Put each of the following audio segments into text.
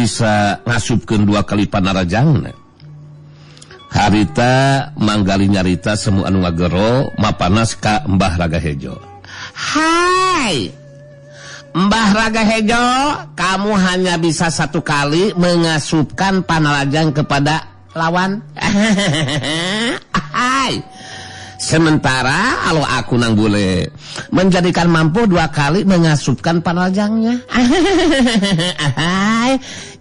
bisa ngasupkeun dua kali panarajangna. Harita Manggali nyarita semu anu ngagero mapanas ka Mbah Raga Hejo. Hai Mbah Raga Hejo, kamu hanya bisa satu kali mengasupkan panarajang kepada lawan. Hai. Sementara kalau aku nang bule menjadikan mampu dua kali mengasupkan panarajangnya.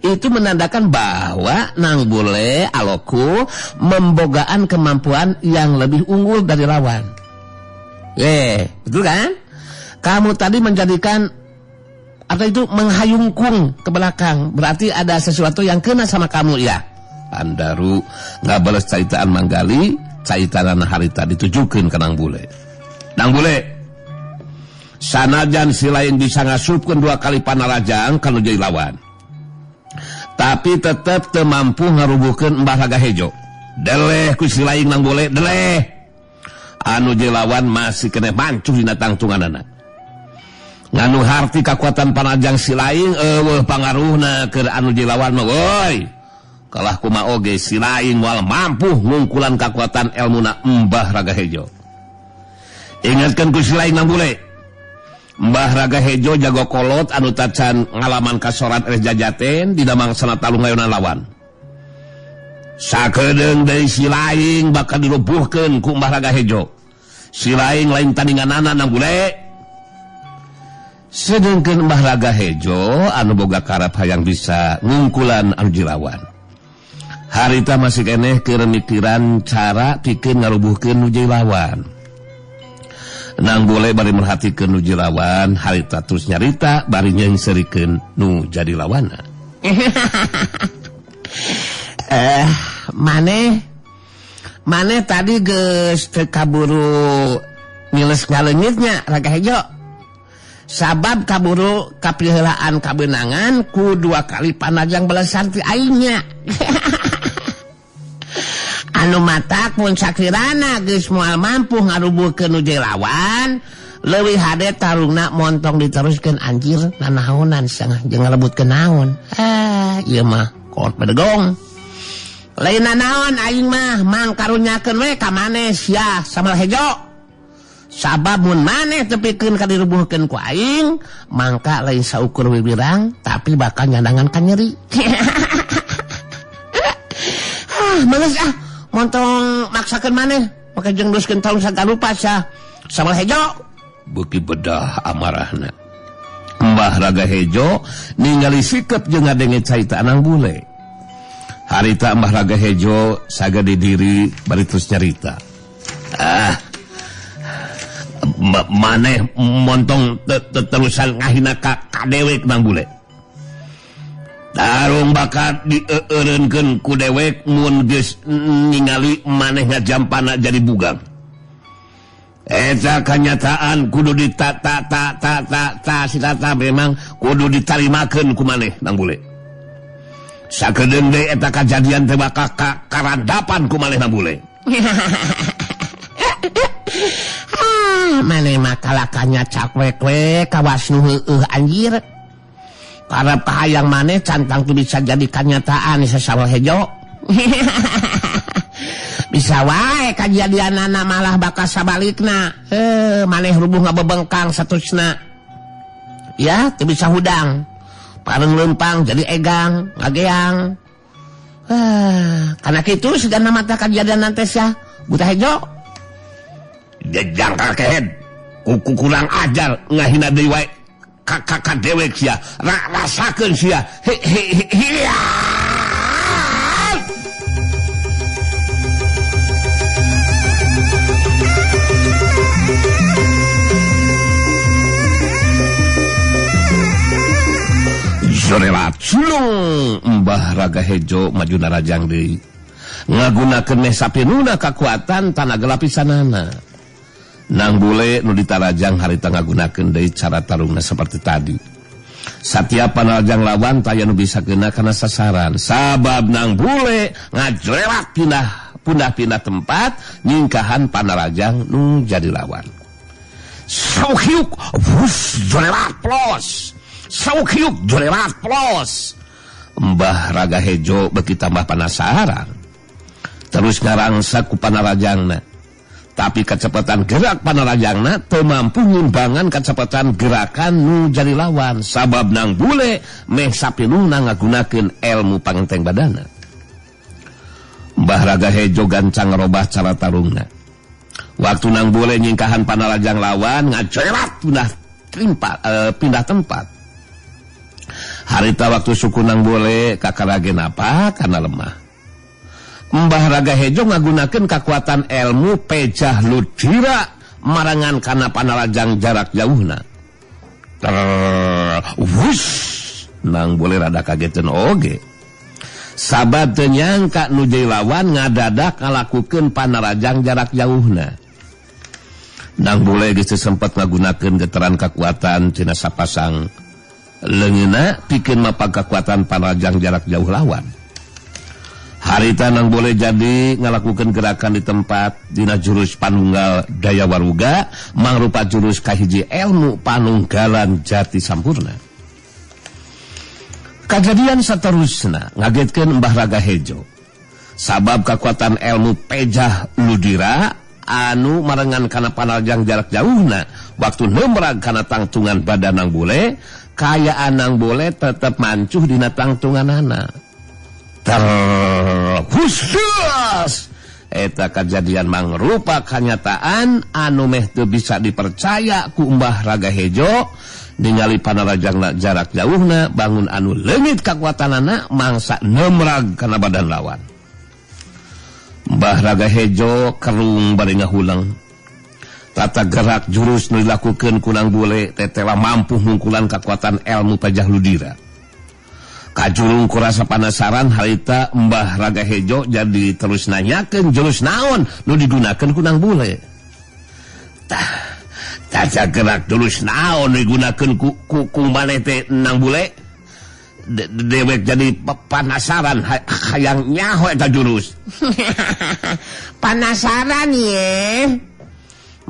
Itu menandakan bahwa nang bule aloku membogaan kemampuan yang lebih unggul dari lawan. Betul kan? Kamu tadi menjadikan atau itu menghayungkung ke belakang, berarti ada sesuatu yang kena sama kamu ya. Andaru nggak balas caitaan Manggali, caitanan harita ditujukan ke nang bule. Nang bule, sanajan si lain bisa ngasupkeun dua kali panarajang kalau jadi lawan, tapi tetep teu mampu ngarubuhkeun Mbah Raga Hejo. Deleh ku si lain nang bule, deleh. Anu jadi lawan masih kena mancuh dina tangtunganana. Nganu harti kakuatan panarajang si lain eueuh pangaruhna keur anu jadi lawan mah woi. Kalah kuma oge si lain moal mampu ngungkulan kakuatan elmuna Mbah Raga Hejo. Ingatkeun ku si lain nang bule. Mbah Raga Hejo jago kolot anu tacan ngalaman kasoran eleh jajaten dina mangsana talung ngayonan lawan. Sakedeung deui si lain bakal dirubuhkeun ku Mbah Raga Hejo. Si lain lain tandinganana nang bule. Sedengkeun Mbah Raga Hejo anu boga karep hayang bisa ngungkulan anu jilawan. Harita masih keneh keur mikiran cara pikeun ngarubuhkeun nu jadi lawan. Nang bule bari merhatikeun nu jadi lawan, harita terus nyarita bari nyeungseurikeun nu jadi lawanna. Maneh tadi geus teu kaburu miles ngaleungitnya Raga Hejo. Sabab kaburu kapiheulaan kabeunangan ku dua kali panajang belesan ti aingnya. Anu matak mun sakirana geus moal mampu ngarubuhkeun nu jadi lawan, leuwih hade tarungna montong diteruskeun anjir nanaonan sangah jeung ngarebutkeun naon. Ieu mah kolot bedegong. Lain nanaon aing mah mangkarunyakeun we ka maneh sia Samal Hejo. Sabab mun maneh tepikeun ka dirubuhkeun ku aing, mangka lain saukur wiwirang tapi bakal nyandangan ka nyeri. Males ah, montong maksakeun maneh, make jeung teruskeun tarung sagarupa sia Samal Hejo. Beuki bedah amarahna. Mbah Raga Hejo ningali sikep jeung ngadenge carita nang bule. Harita Mbah Raga Hejo sagede diri bari terus nyarita. Maneh montong terusan ngahina ka dewek nang bule. Tarung bakal dieureunkeun ku dewek mun geus ningali maneh ngajampana jadi bugang. Eta kanyataan kudu ditata ta ta ta ta si tata memang kudu ditarimakeun ku maneh nang bule. Sakedeung deui eta kajadian teh bakal karandapan ku maneh nang bule. Maneh mah kalakanya cakwek-wek kawas nu heueuh anjir. Karena pahayang maneh cantang tuh bisa jadi kenyataan Samal Hejo. Bisa wae kajadianana malah bakal sabalikna. Maneh rubuh ngabebengkang satusna. Ya, teu bisa hudang. Pareng leumpang jadi egang, ngageang. Karena kitu sigana mata kajadian teh sia Buta Hejo. Jejang kakehed, kuku kurang ajar ngahina deui wae. Kakak dewek sia, rasakeun sia. Hi. Jorelat sulung Mbah Raga Hejo maju narajang deui. Ngagunakeun meh sapinuna kakuatan tanaga lapisanana. Nang bule nu ditarajang harita ngagunakeun deui cara tarungna seperti tadi. Satiap panarajang lawan taya nu bisa kena kana sasaran. Sabab nang bule ngajrewak pindah-pindah tempat nyingkahan panarajang nu jadi lawan. Saukiuk wus jorelat plos. Saukiuk jorelat plos. Mbah Raga Hejo beuki tambah penasaran. Terus ngarangsa ku panarajangna. Tapi kecepatan gerak panarajangna teu mampu ngimbangan kecepatan gerakan nu jadi lawan. Sabab Nang Bule meh sapinungna ngagunakeun ilmu pangenteng badana. Mbah Raga Hejo gancang ngarobah cara tarungna. Waktu Nang Bule nyingkahan panarajang lawan ngacerat pindah tempat. Harita waktu suku Nang Bule kakarage napa karena lemah. Mbah Raga Hejo ngagunakeun kakuatan ilmu pejah ludira marangan kana panarajang jarak jauhna. Wush, Nang Bule rada kageteun oge. Sabab teu nyangka nu jadi lawan ngadadak ngalakukeun panarajang jarak jauhna. Nang Bule geus teu sempet ngagunakeun getaran kakuatan tina sapasang leungeunna pikeun mapag kakuatan panarajang jarak jauh lawan. Harita Nang Bule jadi ngalakukeun gerakan di tempat dina jurus panunggal daya waruga mangrupa jurus kahiji ilmu panunggalan jati sampurna. Kajadian saterusna ngagetkeun Mbah Raga Hejo. Sabab kakuatan ilmu pejah ludira anu marengan kana panarajang jarak jauhna waktu nemrag kana tangtungan badan Nang Bule, kayaan Nang Bule tetep mancuh dina tangtunganana. Terkhusus eta kajadian mangrupa kanyataan anu meh teu bisa dipercaya ku Mbah Raga Hejo. Ningali panarajangna jarak jauhna bangun anu leungit kakuatanana mangsa nemrag kana badan lawan. Mbah Raga Hejo kerung bari ngahulang. Tata gerak jurus nu dilakukeun ku Nang Bule tetela mampu ngungkulan kakuatan ilmu pejah ludira. Kajurung kurasa penasaran harita Mbah Raga Hejo jadi terus nanyakeun jurus naon nu digunakeun ku Nang Bule. Tah, tata gerak jurus naon nu digunakeun ku maneh teh Nang Bule? Dewek jadi penasaran hayang nyaho eta jurus. Penasaran ye.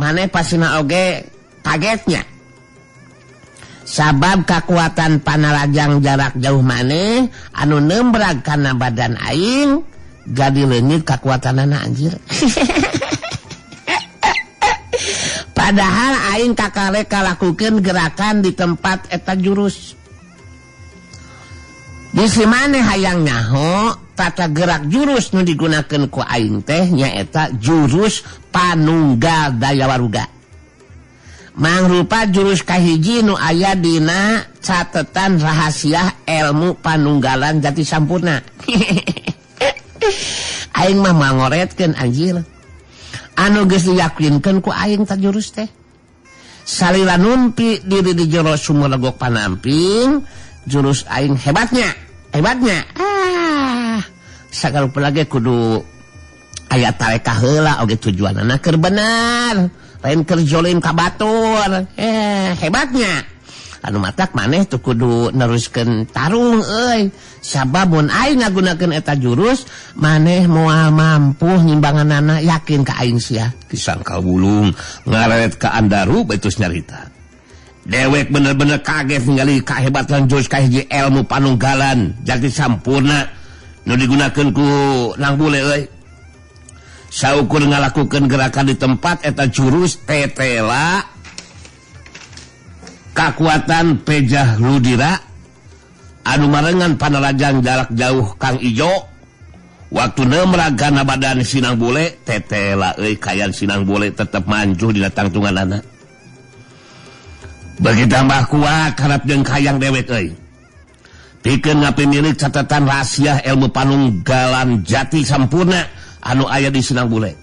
Maneh pasina oge kagetnya. Sabab kakuatan panarajang jarak jauh maneh anu nembrag kana badan aing jadi leungit kakuatanana anjir. Padahal aing kakare kalakukeun gerakan di tempat eta jurus. Bisi maneh hayang nyaho tata gerak jurus nu digunakeun ku aing teh nyaeta jurus panunggal daya waruga. Mangrupa jurus kahiji nu aya dina catetan rahasia ilmu panunggalan jati sampurna. Aing mah mangoretkeun anjir. Anu geus diyakinkeun ku aing ta jurus teh. Salila numpi diri di jero sumur legok panamping, jurus aing hebatnya, hebatnya. Ah, sagala lagi kudu aya tareka heula oge tujuanana keur bener. Lain keur jolim ka batur. Hebatnya. Anu matak maneh tuh kudu neruskeun tarung euy. Sabab mun aing ngagunakeun eta jurus, maneh moal mampu nyimbanganana yakin ka aing sia. Kisangka wulung ngaret ka Andaru betus nyarita. Dewek bener-bener kaget ningali kahebatan jurus kahiji ilmu panunggalan jati sampurna nu digunakeun ku Nang Bule euy. Saukur ngalakukeun gerakan di tempat eta jurus tetela kakuatan pejah ludira anu marengan panarajang jarak jauh Kang Ijo waktu nemrag kana badan Sinang Bule tetela euy kayan Sinang Bule tetep manjuh dina tangtunganana. Bagi tambah kuat karep jeung kayang dewek euy. Pikeun ngapimilik catatan rahasia ilmu panunggalan jati sampurna anu aya di Sinang Bule.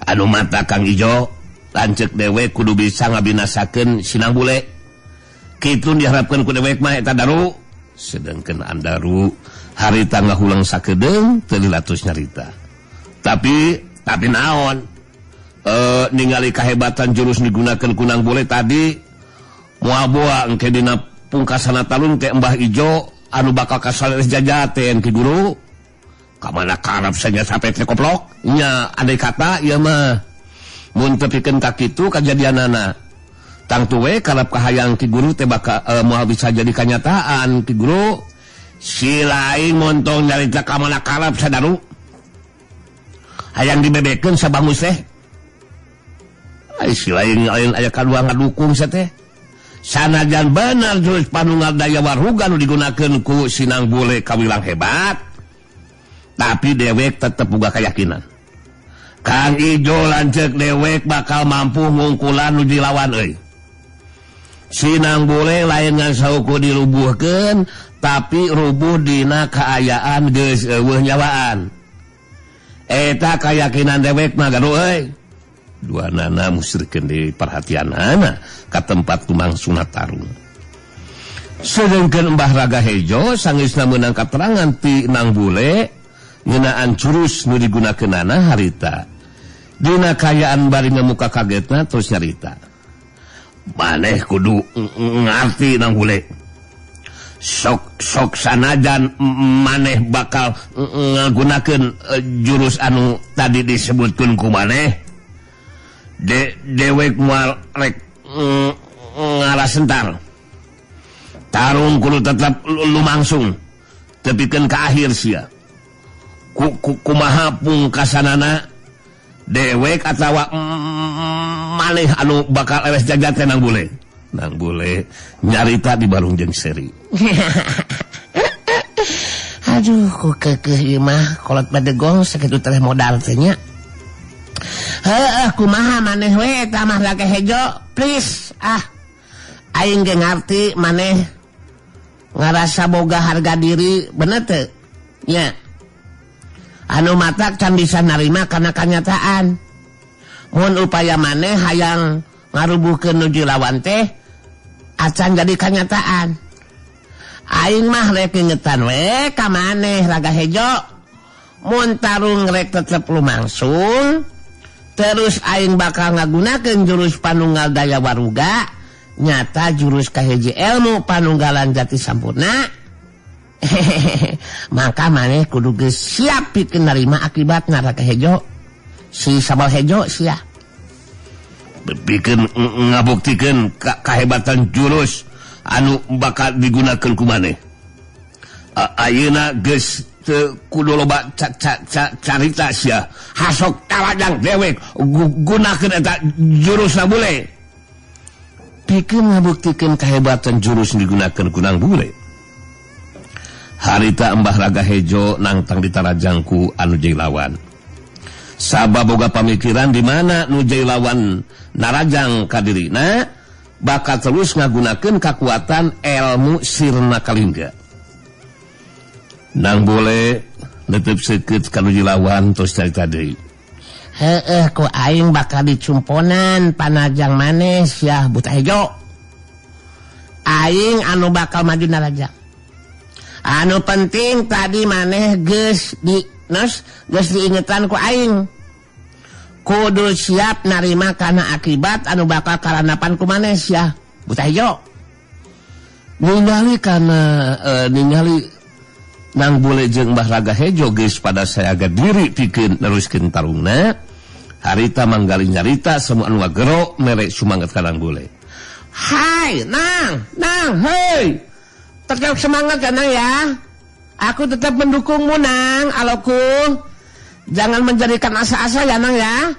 Anu mata Kang Ijo lanceuk dewek kudu bisa ngabinasakeun Sinang Bule. Kitu diharapkeun ku dewek mah eta daru. Sedengkeun Andaru harita ngahulang sakedeung teu dilatus nyarita. Tapi naon? Ningali kahebatan jurus digunakeun ku Nang Bule tadi moal boa engke dina pungkasana talun ke Mbah Ijo anu bakal kasaleh jajaten ki guru. Kamana karep saja sampai teh koplok nya andai kata ieu mah mun teu pikeun ka kitu kajadianana tangtu we karep kahayang ki guru teh bakal moal bisa jadi kanyataan ki guru. Si lain montong nyarita ka mana kalap sadaru. Hayang dibebekeun sabangus teh. Ai si lain lain aya kadua ngadukung sia teh. Sanajan bener jurus panunggal daya waruga nu digunakeun ku Sinang Bule kawilang hebat. Tapi dewek tetep boga keyakinan. Kang Ijo lanceuk dewek bakal mampu ngungkulan nu dilawan euy. Sinang Bule lain ngan saukur dirubuhkeun, tapi rubuh dina kaayaan geus eueuh nyawaan. Eta kayakinan dewek mah gaduh euy. Dua nana musrikeun deui perhatianana ka tempat lumangsungna tarung. Sedengkeun Mbah Raga Hejo sangeusna meunang katerangan ti Nang Bule ngeunaan jurus nu digunakeunana harita. Dina kaayaan bari ngamuka kagetna terus nyarita. Maneh kudu ngarti Nang Bule. Sok-sok sanajan maneh bakal ngagunakeun jurus anu tadi disebutkeun ku maneh. Dewek moal rek ngarasentar. Tarung kudu tetep lumangsung tepikeun ka akhir sia. Kumaha pungkasanana dewek atawa maneh anu bakal ewes jagat teh Nang Bule. Nang Bule nyarita di barung jeung seri. Aduh, ku keukeuh ieu mah kolot badegong sakitu teh modal teh nya. Heuh, kumaha maneh we eta mah Raga Hejo, please. Ah. Aing ge ngarti maneh ngarasa boga harga diri, bener teu? Nya. Anu matak can bisa narima kana kanyataan. Mun upaya maneh hayang ngarubuhkeun nu dilawan teh acan jadi kanyataan. Aing mah rek ngingetan we ka maneh Raga Hejo. Mun tarung rek tetep lumangsung, terus aing bakal ngagunakeun jurus panunggal daya waruga, nyata jurus kahiji ilmu panunggalan jati sampurna. Maka maneh kudu geus siap pikeun narima akibatna Raga Hejo. Si Sabal Hejo sia. Pikeun ngabuktikeun kahebatan jurus anu bakal digunakeun ku maneh. Ayeuna geus teu kudu loba carita sia. Hasok tarajang dewek gunakeun eta jurusna bule. Pikeun ngabuktikeun kahebatan jurus digunakeun ku Nang Bule. Harita Mbah Raga Hejo nangtang ditarajang ku anu jadi lawan. Sabab boga pamikiran di mana nu jadi lawan narajang ka dirina bakal terus ngagunakeun kakuatan ilmu sirna kalingga. Nang Bule netep seukeut ka nu jadi lawan terus carita deui. Heueuh, ku aing bakal dicumponan panajang maneh sia Buta Hejo. Aing anu bakal maju narajang. Anu penting tadi maneh geus di nos geus diingetan ku aing. Kudu siap narima kana akibat anu bakal karanapan ku maneh sia Buta Hejo. Ningali kana ningali Nang Bule jeung Mbah Raga Hejo geus pada sayaga diri pikeun neruskeun tarungna. Harita manggali nyarita semua anu ngagero mere sumangat ka Nang Bule. Hai Nang, Nang, hei. Tetap semangat ya Nang ya. Aku tetap mendukungmu Nang, aloku. Jangan menjadikan asa-asa ya Nang ya.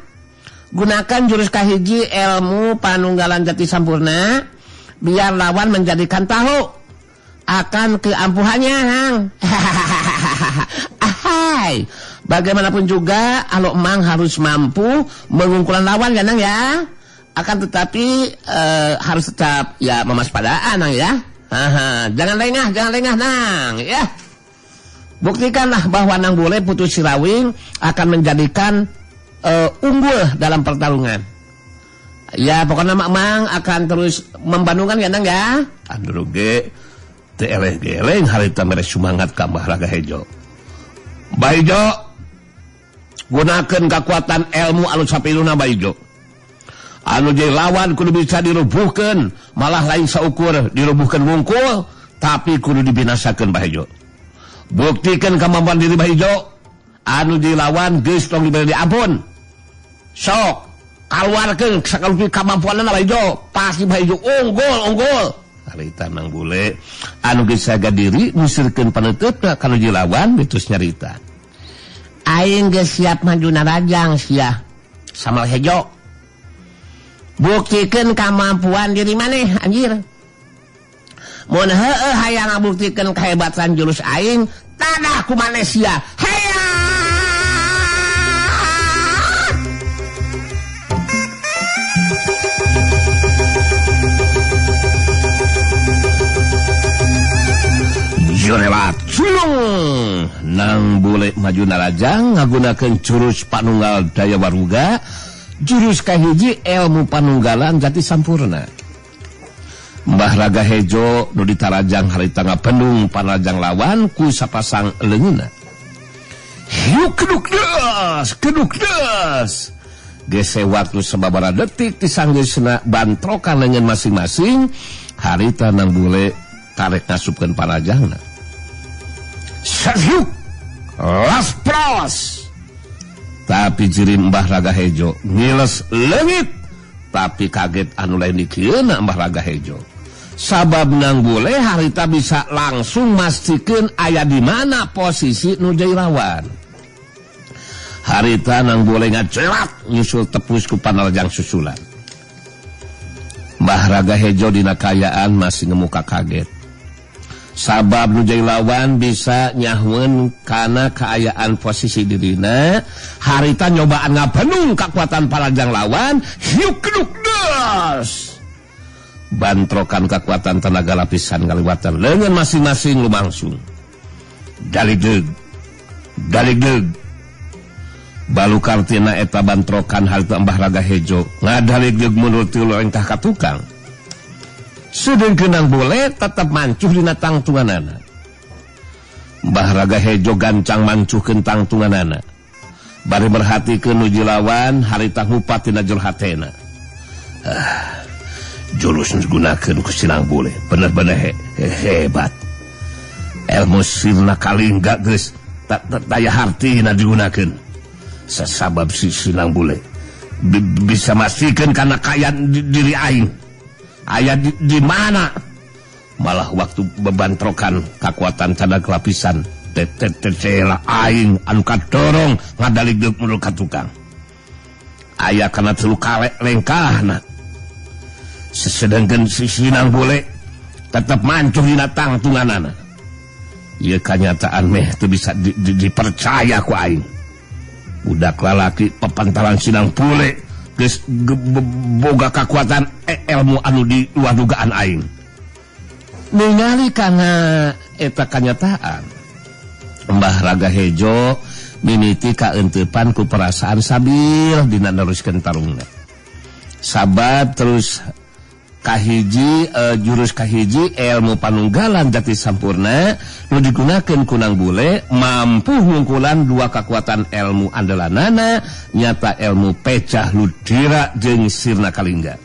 Gunakan jurus kahiji ilmu panunggalan jati sampurna biar lawan menjadikan tahu akan keampuhannya Nang. Ahai. Bagaimanapun juga alo emang harus mampu mengungkulan lawan ya Nang ya. Akan tetapi harus tetap ya memaspadaan Nang ya. Aha, jangan lengah Nang ya. Buktikanlah bahwa Nang Bule Putu Sirawing akan menjadikan unggul dalam pertarungan. Ya pokoknya Mak Mang akan terus membandungkan ya Nang ya. Aduh ge teu eleh geleng harita mere sumangat ka Mbah Raga Hejo. Mbah Hejo gunakeun kakuatan ilmu anu sapiluna Mbah Hejo. Anu jadi lawan kudu bisa dirubuhkeun, malah lain saukur dirubuhkeun wungkul, tapi kudu dibinasakeun Mbah Hejo. Buktikan kemampuan diri Mbah Hejo. Anu dilawan geus tong diberi diampun. Sok kaluarkeun sakalupi kemampuanna Mbah Hejo, pasti Mbah Hejo unggul unggul. Harita Nang Bule anu geus jaga diri ngusirkeun paneuteup ka nu lawan geus nyarita. Aing geus siap maju narajang sia Samal Hejo. Buktikeun kamampuan diri maneh anjir. Mun heueuh hayang ngabuktikeun kehebatan jurus aing, tadah ku maneh sia. Heya! Jorelat sulung Nang Bule maju narajang ngagunakeun jurus panunggal daya waruga, jurus kahiji ilmu panunggalan jati sampurna. Mbah Raga Hejo nu ditarajang harita ngapendung panarajang lawan ku sapasang leungeunna. Hiuk keduk des, keduk des. Gese waktu sababaraha detik disanggeusna bantrokan leungeun masing-masing, harita Nang Bule karek ngasupkeun panarajangna. Sahyuk laspros. Tapi jirim Mbah Raga Hejo ngiles leungit, tapi kaget anu lain dikieuna Mbah Raga Hejo. Sabab Nang Bule harita bisa langsung mastikeun aya di mana posisi nu jadi lawan. Harita Nang Bule ngacelat nyusul tepus ku panarajang susulan. Mbah Raga Hejo dina kayaan masih ngemuka kaget. Sabab nu jadi lawan bisa nyahueun kana kaayaan posisi dirina, harita nyobaan ngabenung kakuatan panarajang lawan, hiuk keduk des. Bantrokan kekuatan tenaga lapisan ngaliwatan leungeun masing-masing lumangsung. Daligdeug, daligdeug. Balukartina eta bantrokan harita Mbah Raga Hejo ngadaligdeug mundur tilu lengkah ka tukang. Sedengkeun Nang Bule tetep mancuh dina tangtunganana. Mbah Raga Hejo gancang mancuhkeun tangtunganana. Bari merhatikeun nu lawan harita ngupat dina jero hatena. Jurus nu digunakeun ku si Nang Bule bener-bener hebat. Ilmu sirna kalingga geus daya hartina digunakeun. Sasabab si Nang Bule bisa mastikeun kana kaayaan diri aing. Aya di mana malah waktu bebantrokan kekuatan cadak lapisan tetela aing anu kadorong ngadaligdeug mundur ka tukang. Aya kana telu kalek lengkahna. Sesedengkeun si Nang Bule tetep mancuh dina tangtunganana. Ieu kanyataan meh teu bisa dipercaya ku aing. Budak lalaki pepantaran si Nang Bule geus boga kakuatan ilmu anu di luar dugaan aing. Ningali kana eta kanyataan, Mbah Raga Hejo mimiti kaeuntepan ku perasaan sabil dina neruskeun tarungna. Sabab terus kahiji jurus kahiji ilmu panunggalan jati sampurna nu digunakeun ku Nang Bule mampu ngungkulan dua kekuatan ilmu andalanana nyata ilmu pecah ludira jeung sirna kalingga.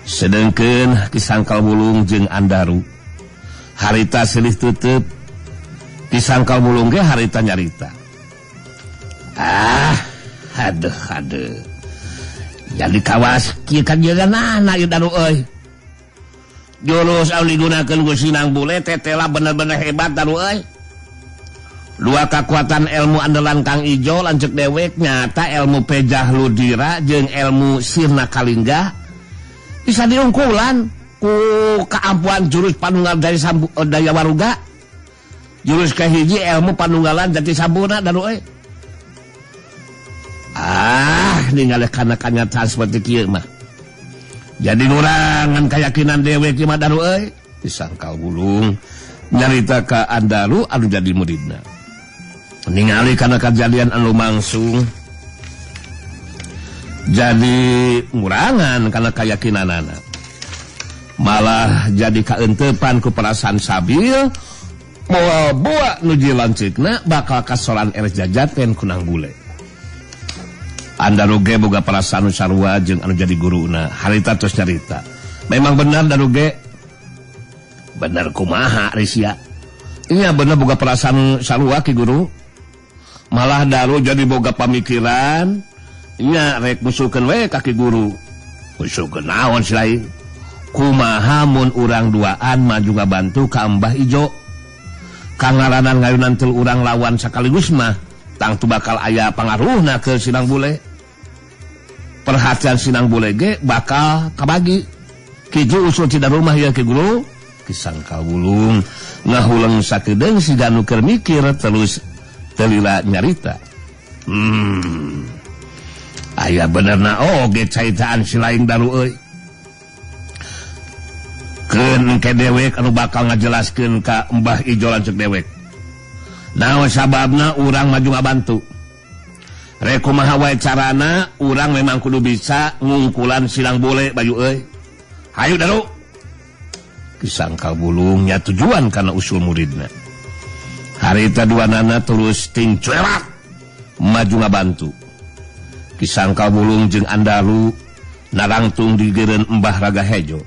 Sedengkeun Ki Sangkal Wulung jeung Andaru harita silih tutup. Ki Sangkal Wulung ge harita nyarita. Ah, aduh aduh. Jadi kawas kieu kajeunana ieu Daru euy. Jurus anu digunakeun ku si Nang Bule tetela bener-bener hebat Daru euy. Dua kekuatan ilmu andalan Kang Ijo lanceuk dewek nyata ilmu pejah ludira jeung ilmu sirna kalingga bisa diungkulan ku kaampuan jurus panunggal dari daya waruga. Jurus kahiji ilmu panunggalan jati sampurna Daru euy. Ah, ningali kana kanyataan seperti kieu mah. Jadi ngurangan keyakinan dewek ieu mah Daru euy. Disangkal Wulung nyarita ka Andaru anu jadi muridna. Ningali kana kajadian anu langsung jadi ngurangan kana keyakinanana. Malah jadi kaentepan ku perasaan sabil moal boa nu lanceukna bakal kasoran eres jajaten ku Nang Bule. Andaru ge boga perasaan nu sarua jeung anu jadi guruna. Harita terus nyarita. Memang benar Daru ge. Bener kumaha Risya. Iya bener boga perasaan sarua ki guru. Malah Daru jadi boga pamikiran nya rek musuhkeun we ka ki guru. Musuhkeun naon si lain. Kumaha mun urang duaan maju ngabantu ka Mbah Ijo. Kangaranan ngayunan tilu urang lawan sakaligus mah tangtu bakal aya pangaruhna ke Sinang Bule. Perhatian Sinang Bule ge bakal kabagi. Kitu usul Ki Daru mah ya Ki Guru. Ki Sangkal Wulung ngahuleng sakedeung si Danu keur mikir terus telila nyarita. Aya benerna oge caitaan si lain Daru euy. Keun engke dewek anu bakal ngajelaskeun ka Mbah Ijo lanceuk dewek. Naon sababna urang maju ngabantu. Rek kumaha wae carana urang memang kudu bisa ngungkulan Sinang Bule Bayu euy. Hayu Daru. Ki Sangkal Wulung nya tujuan kana usul muridna. Harita duanana terus tingcuerat maju ngabantu. Ki Sangkal Wulung jeung Andaru narangtung digereun Mbah Raga Hejo.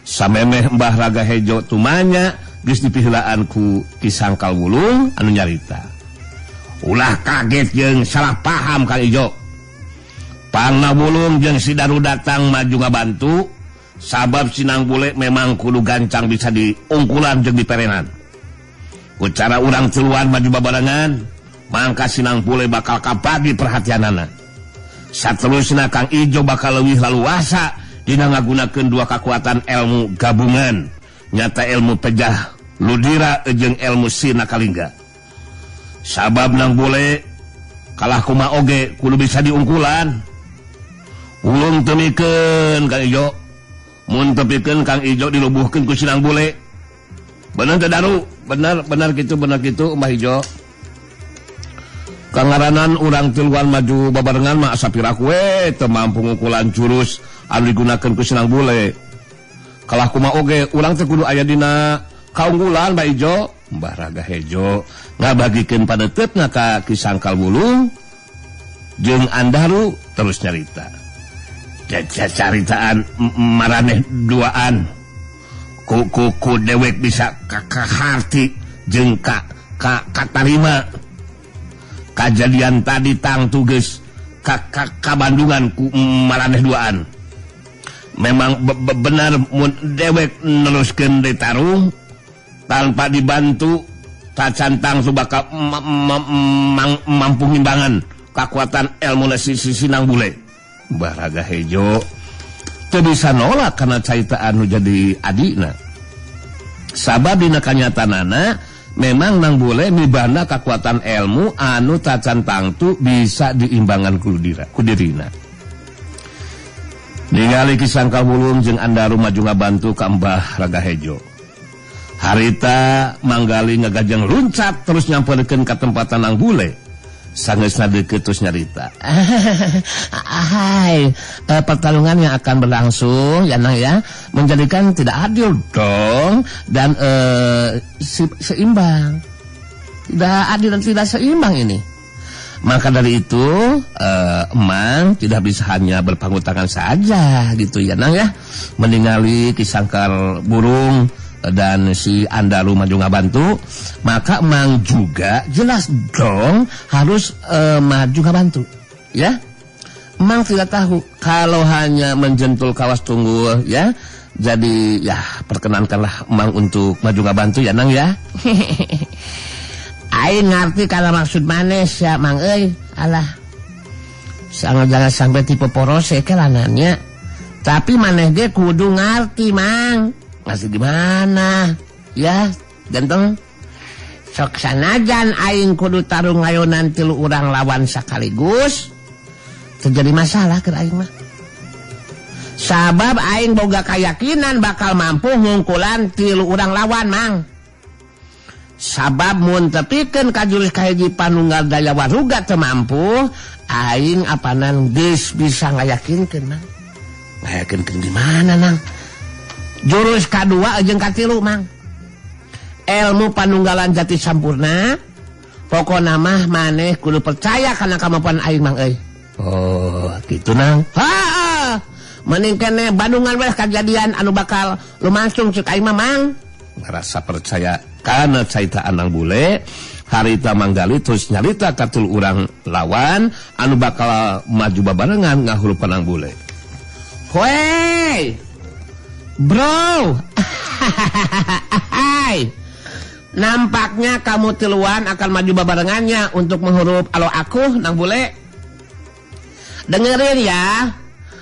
Samemeh Mbah Raga Hejo tumanya geus dipiheulaan ku Ki Sangkal Wulung anu nyarita. Ulah kaget jeung salah paham Kang Ijo. Pangna Wulung jeung si Daru datang maju ngabantu sabab Sinang Bule memang kudu gancang bisa diungkulan jeung diperenan. Ku cara urang tiluan maju babarengan, mangka Sinang Bule bakal kabagi perhatianana. Saterusna Kang Ijo bakal leuwih laluasa dina ngagunakeun dua kakuatan ilmu gabungan, nyata ilmu pejah ludira jeung ilmu sina kalingga. Sabab Nang Bule kalah kumaha oge kudu bisa diungkulan. Ulung temikeun Kang Ijo. Mun tepikeun Kang Ijo dilubuhkeun ku Sinang Bule. Bener teh Daru? Bener, bener kitu, bener kitu Mbah Ijo. Kangaranan urang tiluan maju babarengan mah asa piraku we teu mampu ngukulan jurus anu digunakeun ku Sinang Bule. Kalah kumaha oge urang teh kudu aya dina kaunggulan Mbah Ijo. Mbah Raga Hejo ngabagikeun padeuteup ka Ki Sangkal Wulung jeung Andaru terus nyarita. Caritaan maraneh duaan ku dewek bisa kaharti jeung ka katarima kajadian tadi tangtu geus ka Bandungan ku maraneh duaan. Memang benar mun dewek neruskeun deui tarung tanpa dibantu tacan tangtu bakal mampu ngimbangan kakuatan ilmu si Sinang Bule. Mbah Raga Hejo teu bisa nolak karena caitaan nu jadi adina. Sabab dina kanyatanana memang Nang Bule mibanda kakuatan ilmu anu tacan tangtu bisa diimbangan ku dirina. Ningali Ki Sangkal Wulung jeung Andaru maju ngabantu ka Mbah Raga Hejo. Harita Manggali ngagajeng luncat terus nyamperkeun ka tempatan Nang Bule. Sangeusna deukeut terus nyarita. Hai, pertarungan yang akan berlangsung ya Nang ya, menjadikan tidak adil dong dan seimbang. Tidak adil dan tidak seimbang ini. Maka dari itu emang tidak bisa hanya berpangku tangan saja gitu ya Nang ya. Meningali Ki Sangkal Burung dan si Andaru maju ngabantu, maka emang juga jelas dong harus maju ngabantu ya. Emang tidak tahu kalau hanya menjentul kawas tunggul ya. Jadi ya perkenankanlah emang untuk maju ngabantu ya Nang ya. Aing ngerti kalau maksud manes ya Mang euy. Alah. Sangat jangan sampai tipe porose kelanannya. Tapi maneh ge kudu ngerti Mang. Ngasih gimana ya ganteng. Sok sanajan aing kudu tarung ngayonan tilu urang lawan sekaligus terjadi masalah ke aing mah. Sabab aing boga keyakinan bakal mampu ngungkulan tilu urang lawan Mang. Sabab mun tepikeun ka jurus kahiji panunggal daya waruga teu mampu, aing apanan geus bisa ngayakinkeun Mang. Ngayakinkeun di mana Nang? Jurus kadua jeung katilu Mang. Ilmu panunggalan jati sampurna. Pokona mah maneh kudu percaya kana kemampuan aing Mang euy. Oh, gitu Nang. Heeh. Mending kene Bandungan we kajadian anu bakal lumangsung cek aing mah Mang. Ngerasa percaya kana caitaan Nang Bule, harita Manggali terus nyarita katul urang lawan anu bakal maju babarengan ngahurupan Nang Bule. Hoi. Bro. Nampaknya kamu tiluan akan maju babarengannya untuk menghurup alo aku nang bule. Dengerin ya.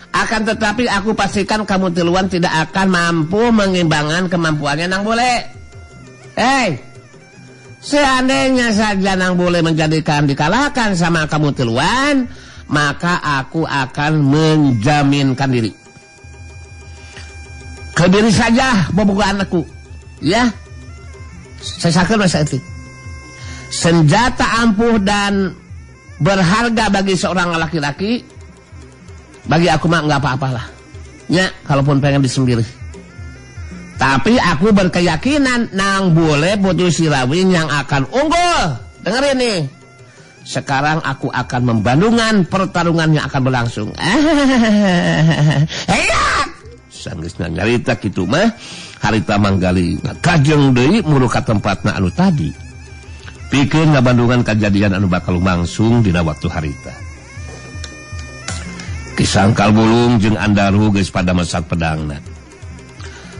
Akan tetapi aku pastikan kamu tiluan tidak akan mampu mengimbangan kemampuannya nang bule. Hei, seandainya saja nang bule menjadikan dikalahkan sama kamu tiluan, maka aku akan menjaminkan diri. Kediri saja bobogohan aku. Ya. Saya masa itu. Senjata ampuh dan berharga bagi seorang laki-laki, bagi aku mah nggak apa-apalah. Ya, kalaupun pengen disembelih. Tapi aku berkeyakinan nang bule Putu Sirawing yang akan unggul. Dengerin nih. Sekarang aku akan membandungan pertarungan yang akan berlangsung. Heya! Sanggeusna nyarita kitu mah harita manggali ngakajeng deui muru ka tempatna anu tadi. Pikeun ngabandungan kajadian anu bakal lumangsung dina waktu harita. Kisangkal Bulung jeung Andaru geus pada mesat pedangna.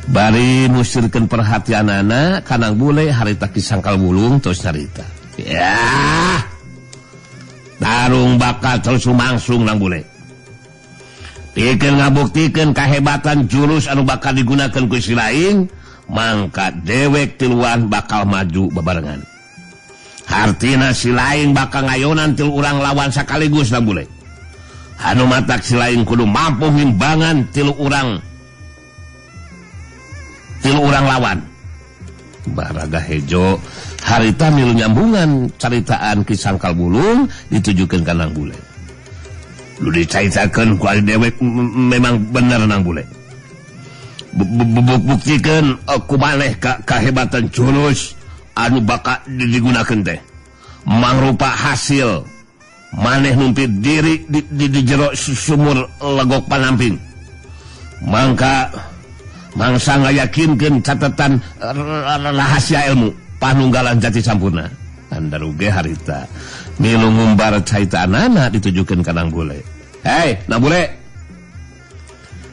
Bari musirkeun perhatianana kanang bule harita Kisangkal Bulung terus nyarita. Ya. Tarung bakal terus lumangsung nang bule. Pikeun ngabuktikeun kahebatan jurus anu bakal digunakeun ku si lain, mangka dewek tiluan bakal maju babarengan. Hartina si lain bakal ngayonan tilu urang lawan sakaligus nang bule. Anu matak si lain kudu mampu ngimbangan tilu urang lawan. Baraga Hejo harita milu nyambungan caritaan Ki Sangkal Bulung ditujukeun ka nang bule. Lu dicaritakeun ku ari dewek memang bener nang bule. Buktikeun ku maneh kahebatan jurus anu bakal digunakeun teh. Mangrupa hasil maneh numpit diri di jero sumur legok panamping. Mangka mangsa ngayakinkeun catatan rahasia ilmu panunggalan jati sampurna. Andaru ge harita milu ngumbar caritaanana ditujukeun ka nang bule. Hei, nang bule.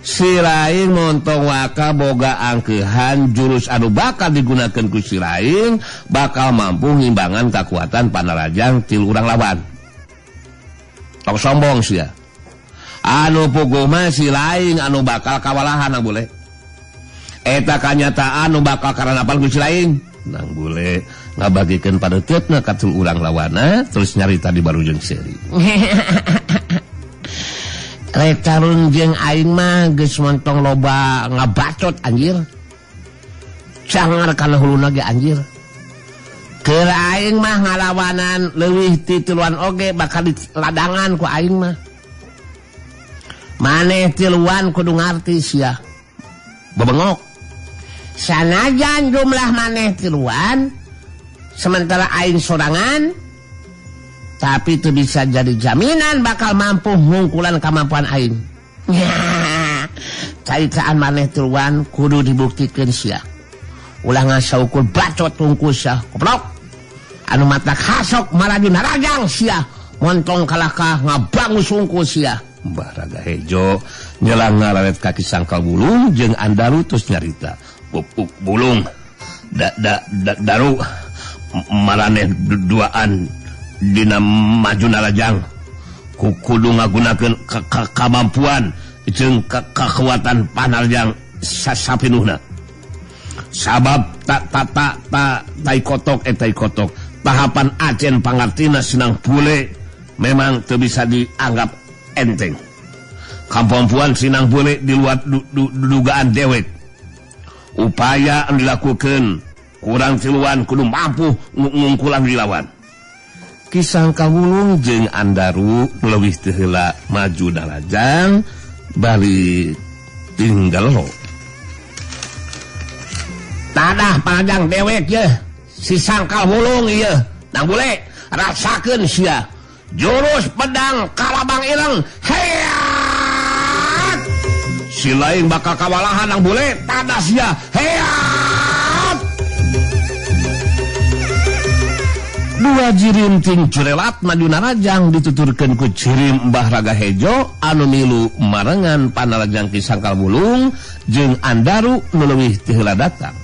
Si lain montong waka boga angkeuhan jurus anu bakal digunakeun ku si lain bakal mampu ngimbangan kakuatan panarajang tilu urang lawan. Tong sombong sia. Anu puguh mah si lain anu bakal kawalahan nang bule. Eta kanyataan anu bakal karanapan ku si lain. Nang bule ngabagikeun padeutna ka tilu urang lawana terus nyarita di barujeng seuri. Rek tarung jeung aing mah geus montong loba ngabacot anjir. Cangar kana huluna ge anjir. Keur aing mah ngalawanan leuwih ti tiluan oge bakal diladangan ku aing mah. Maneh tiluan kudu ngarti sia. Bebengok. Sanajan jumlah maneh tiluan sementara aing sorangan, tapi itu bisa jadi jaminan bakal mampu ngungkulan kemampuan aing. Caritaan maneh tiluan kudu dibuktikeun sia. Ulah ngasaukur bacot tungku sia, goblok. Anu matak hasok maraju narajang sia, montong kalakah ngabangu sungku sia. Mbah Raga Hejo nyelang ngararet kaki Sangkal Bulung jeung Andaru terus nyarita. Bulung da, da, da, daru maraneh duaan dina maju narajang kudu ngagunakeun kamampuan jeung kekuatan panarjang sapinuhna. Sabab tak tak tak tak tai kotok tai kotok tahapan acen pangartina sinang bule memang teu bisa dianggap enteng. Kamampuan sinang bule di luar dugaan dewek. Upaya anu dilakukeun kurang tiluan kudu mampu ngungkulan dilawan. Ki Sangkal Wulung jeung Andaru leuwih teu heula maju darajang balik tinggal lo. Tadah panjang dewek ye si Sangkal Wulung ieu nang bule rasakeun sia jurus pedang Kalabang Ireng. Heat! Si lain bakal kawalahan nang bule tadah sia. Heat! Dua jirim ting curelat maju narajang dituturkeun ku jirim Mbah Raga Hejo anu milu marengan panarajang Ki Sangkal Wulung jeung Andaru nu leuwih ti heula datang.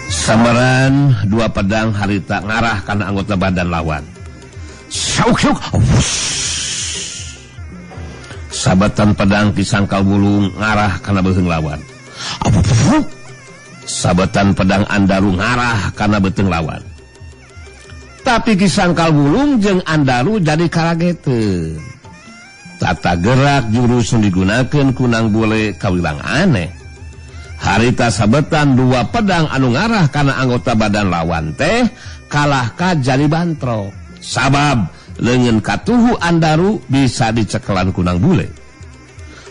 Samaran dua pedang harita ngarah kana anggota badan lawan. Sauk-sauk, sabatan pedang Ki Sangkal Wulung ngarah kana beuheung lawan. Sabatan pedang Andaru ngarah kana beuteung lawan. Tapi Ki Sangkal Wulung jeung Andaru jadi karageteun. Tata gerak jurus nu digunakeun ku Nang Bule kawilang aneh. Harita sabetan dua pedang anu ngarah kana anggota badan lawan teh kalahka jadi bantrok. Sabab leungeun katuhu Andaru bisa dicekelan ku Nang Bule.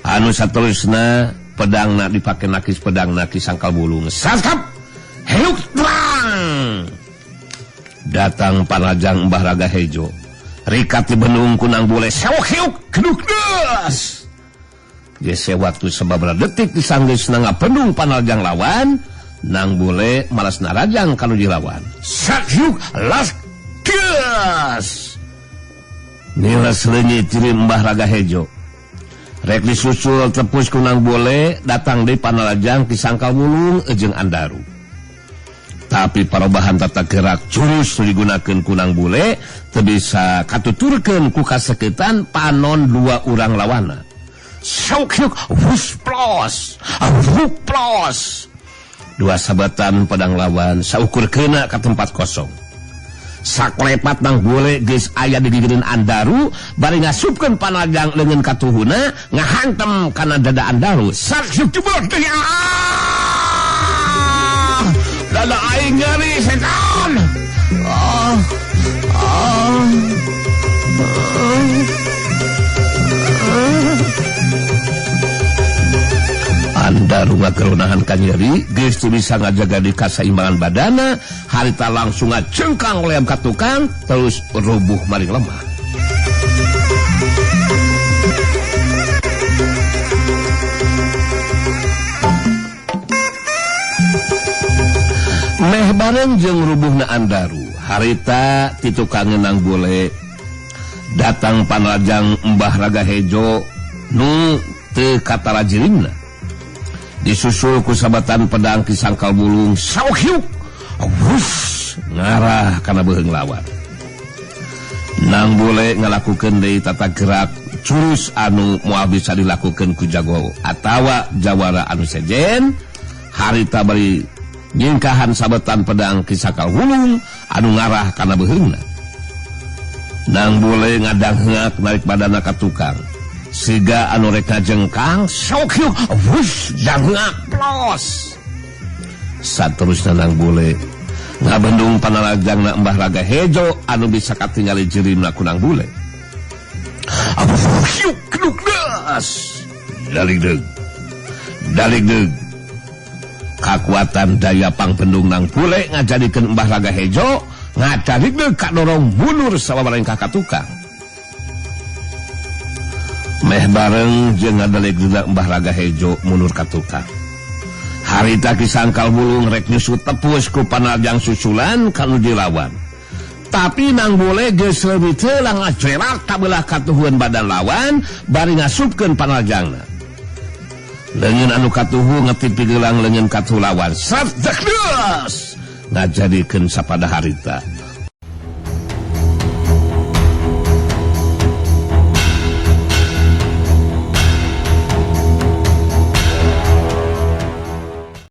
Anu saterusna pedangna dipake nakis pedangna Ki Sangkal Wulung. Sasap heuk terang. Datang panajang Mbah Raga Hejo. Rikat di benung ku Nang Bule sewok hiuk keduk des. Gese waktu sababaraha detik disanggeusna ngapendung panajang lawan, Nang Bule malas narajang kanu dilawan. Sakyuk las gas. Nilas leungit ciri Mbah Raga Hejo. Rek disusul tepus ku Nang Bule datang di panalajang Ki Sangkal Wulung jeung Andaru. Tapi parobahan tata gerak jurus nu digunakeun ku Nang Bule teu bisa katuturkeun ku kaseketan panon dua urang lawana. Sauk-sauk, wus plos, wus plos. Dua sabatan pedang lawan saukur kena ke tempat kosong. Saklepat Nang Bule geus aya di gigireun Andaru bari ngasupkeun panajang leungeun katuhuna ngahantem kana dada Andaru. Saksuk jebot teh. Dada aing nyeri setan. Ah. Ah. Andaru ngagerunahan kanyeri geus teu bisa ngajaga di kasaimbangan badana, harita langsung ngacengkang leam ka tukang terus rubuh maring lemah. Meh bareng jeung rubuhna Andaru, harita ti tukangeun Nang Bule datang panrajang Mbah Raga Hejo nu teu katara jirimna. Disusul ku sabatan pedang Ki Sangkal Wulung sauk hiuk wus ngarah kana beuheung lawan. Nang Bule ngalakukeun deui tata gerak jurus anu moal bisa dilakukeun ku jago atawa jawara anu sejen. Harita bari nyingkahan sabetan pedang Ki Sangkal Wulung anu ngarah kana beuheungna. Nang Bule ngadangheak narik badana ka tukang. Siga anu rek ngajengkang sauk hiuk wus dangheak plos. Saterusna Nang Bule ngabendung panalajangna Mbah Raga Hejo anu bisa katingali jirimna ku Nang Bule. Hiuk keduk das. Daligdeug. Daligdeug. Kakuatan daya pangpendung Nang Bule ngajadikeun Mbah Raga Hejo ngadaligdeug kadorong mundur sababarengkah ka tukang. Meh bareng jeung ngadaligdeug Mbah Raga Hejo mundur ka tukang. Harita Ki Sangkal Wulung rek nyusu tepus ku panajang susulan kanu dilawan. Tapi Nang Bule geus leuwih teulang ngacerak kabelah katuhueun badan lawan bari ngasupkeun panajangna. Leungeun anu katuhu ngetipi gelang leungeun katuhu lawan. Sat dekdeus ngajadikeun sapada harita.